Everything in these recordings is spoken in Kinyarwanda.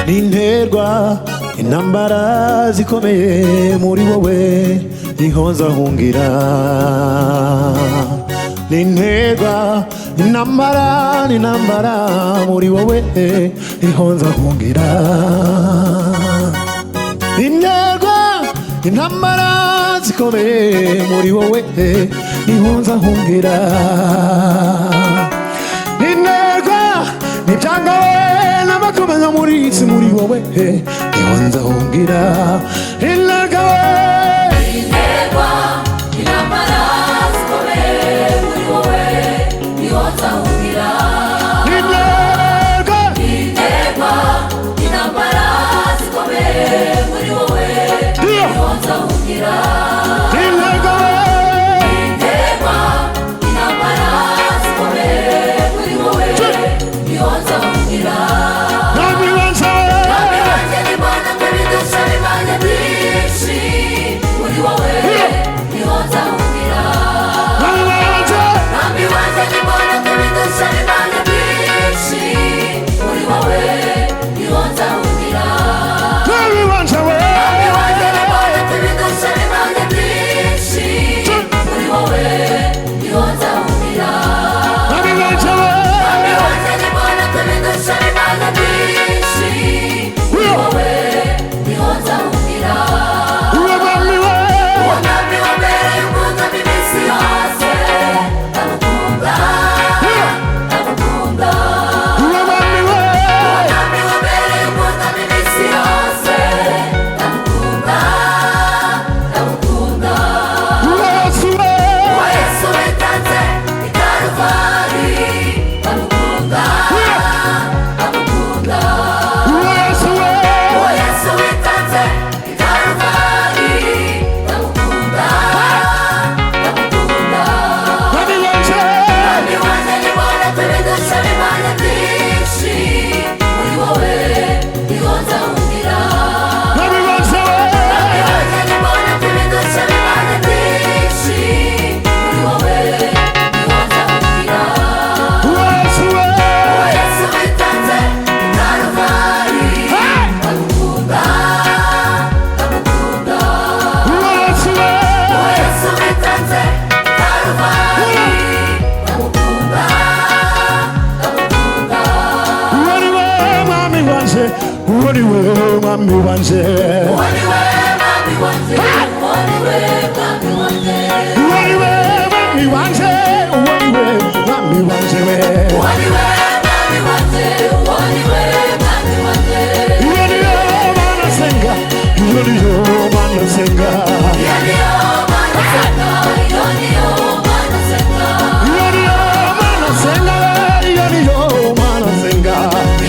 Ninterwa intambara zikomeye, muri wowe niho nzahungira. Ninterwa intambara n'intambara, muri wowe niho nzahungira. Ninterwa intambara zikomeye, muri wowe niho nzahungira. Ninterwa n'ibyangawe n'amakomeza muri isi, muri wowe niho nzahungira. Intego we. Interwa intambara zikomeye, muri wowe niho nzahungira. Intego. Interwa intambara zikomeye, muri wowe niho nzahungira. Intego we. Interwa intambara zikomeye, muri wowe niho nzahungira. Mwami wanje. Mwami wanjye, nimana ngo ibidusha bibanye byinshi, muri wowe niho nzahungira. Mwami wanje. Mwami wanjye, nimana ngo ibidusha bibanye byinshi, muri wowe niho nzahungira. Mwami wanje we. Mwami wanjye, nimana ngo ibidusha bibanye byinshi, muri wowe niho nzahungira. Mwami wanje we. Mwami wanjye, nimana ngo ibidusha bibanye byinshi, muri wowe niho nzahungira. Uwo mwami we. Uwo mwami wambereye umwungami iminsi yose, ndamukunda, ndamukunda. Uwo mwami we. Uwo mwami wambereye umwungami iminsi yose, ndamukunda, ndamukunda. Uwo Yesu we. Uwo Yesu witanze i Karuvari, ndamukunda, ndamukunda. Uwo Yesu we. Uwo Yesu witanze i Karuvari, ndamukunda, ndamukunda. Mwami wanje. Mwami wanjye, nimubona ko ibidusha bibanye byinshi, muri wowe niho nzahungira. Mwami wanje we. Mwami wanjye, nimubona ko ibidusha bibanye byinshi, muri wowe niho nzahungira. Uwo Yesu we. Uwo Yesu witanze i Karuvari, ndamukunda, ndamukunda. Uwo Yesu we. Uwo Yesu witanze i Karuvari, ndamukunda, ndamukunda. Uwo ni we mwami wanje, uwo ni we mwami wanje. Uwo ni we mwami wanje, uwo ni we mwami wanje. Uwo ni we mwami wanje, uwo ni we mwami wanje we. Uwo ni we mwami wanje, uwo ni we mwami wanje. Uwo ni we Mana senga, uwo ni we Mana senga. Iyo niyo Mana senga, iyo niyo Mana senga. Uwo ni we Mana senga, iyo ni yo Mana senga.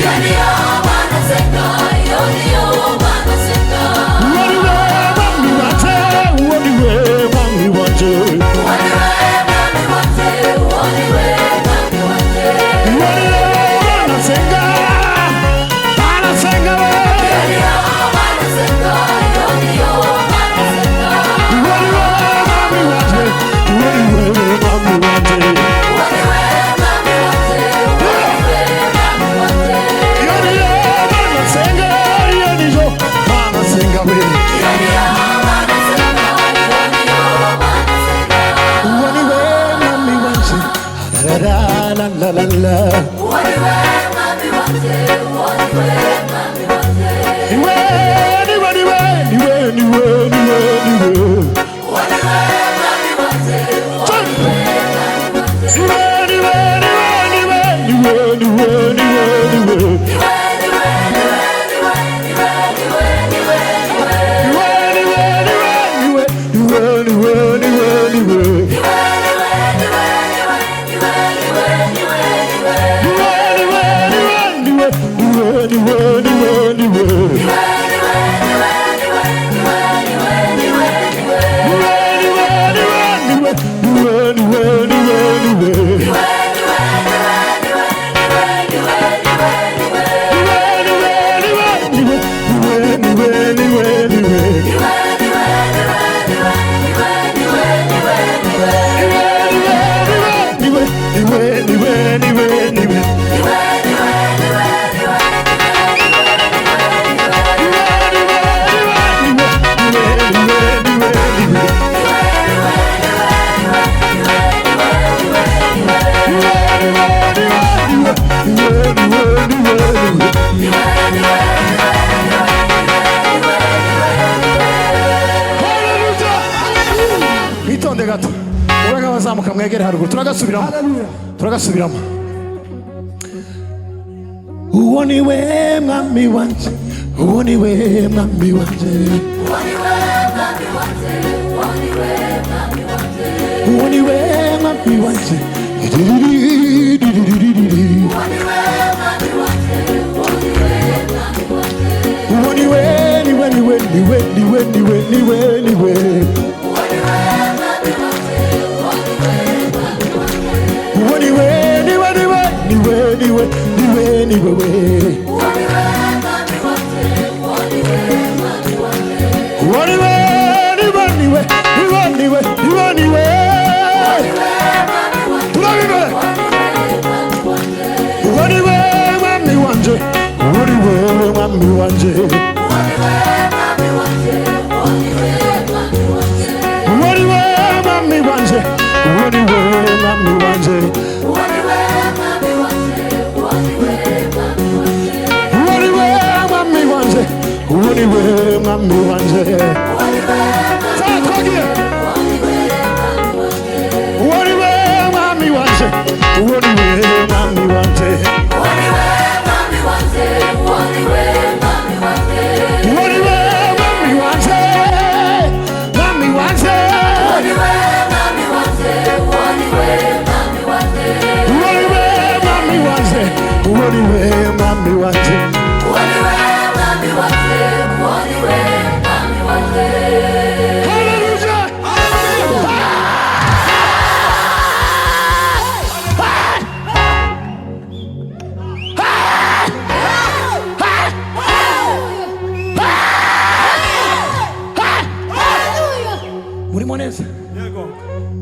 Iyo niyo Mana senga, iyo niyo Mana senga. Uwo ni we mwami wanje, uwo ni we mwami wanje. Uwo ni we mwami wanje, uwo ni we mwami wanje. Uwo ni we Mana senga, Mana senga we. Iyo niyo Mana senga, iyo niyo Mana senga. Uwo ni we mwami wanje, uwo ni we mwami wanje. Uwo ni we mwami wanje, uwo ni we mwami wanje. Iyo ni yo Mana senga, iyo ni yo Mana senga we. Iyo niyo Mana senga, iyo niyo Mana senga. Uwo ni we mwami wanje, la la la la la la. Uwo ni we mwami wanje, uwo ni we mwami wanje. Niwe, niwe, niwe, niwe, niwe, niwe, niwe. Uwo ni we mwami wanje, uwo ni we mwami wanje. Niwe, niwe, niwe, niwe, niwe, niwe, niwe, niwe. Niwe, niwe, niwe, niwe, niwe, niwe, niwe, niwe. Niwe, niwe, niwe, niwe, niwe, niwe, niwe. Niwe, niwe, niwe, niwe, niwe, niwe, niwe, niwe. Niwe, niwe, niwe, niwe, Mwitonde gato, mube nk'abazamuka mwegere haruguru. Turagasubiramo, turagasubiramo. Uwo ni we mwami wanje, uwo ni we mwami wanje, uwo ni we mwami wanje. Diririririririririri. Uwo ni we, ni we, ni we, ni we, ni we, ni we, ni we, ni we. Uwo ni we, ni we, ni we, ni we, ni we, ni we, ni we, we. Uwo ni we, ni we, ni we, ni we, ni we, ni we, ni we. Turabibere. Uwo ni we mwami wanje, uwo ni we mwami wanje. Uwo ni we mwami wanje, uwo ni we mwami wanje. Uwo ni we mwami wanje, uwo ni we mwami wanje. Sawa, twagiye. Uwo ni we mwami wanje, uwo ni we mwami wanje. Uwo ni we mwami wanje, mwami wanje. Uwo ni we mwami wanje, uwo ni we mwami wanje. Hallelujah! Murimo neza,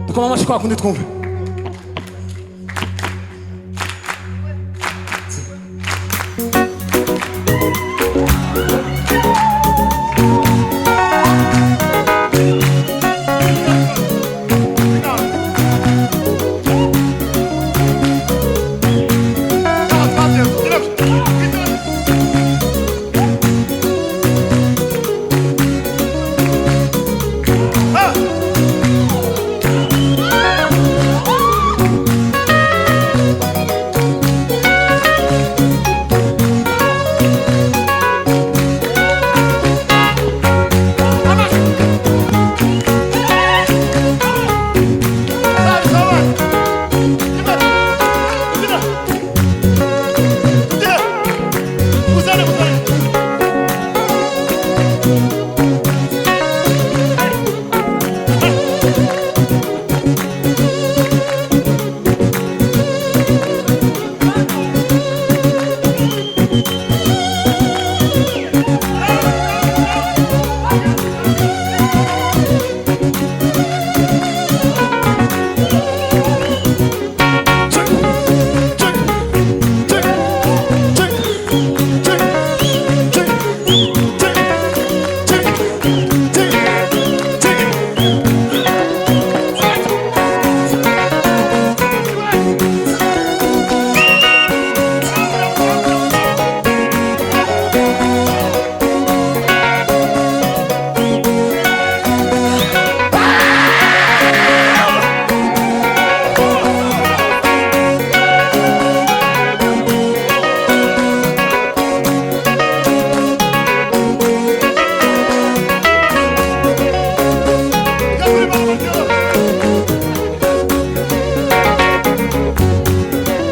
dukoma amashyi kwa kundi twumve.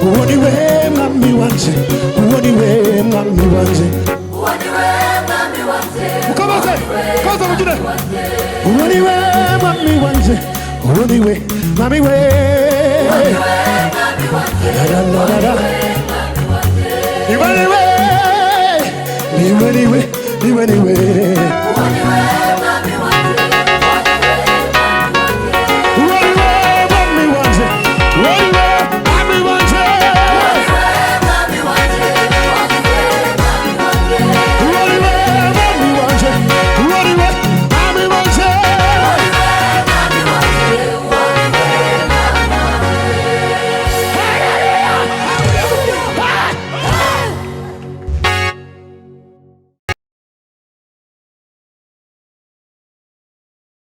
Uwo ni we mwami wanje, uwo ni we mwami wanje. Mukomeze, mukomeze mugire. Uwo ni we mwami wanje, uwo ni we mwami we. La la la la la. Niwe niwe, niwe niwe, niwe niwe.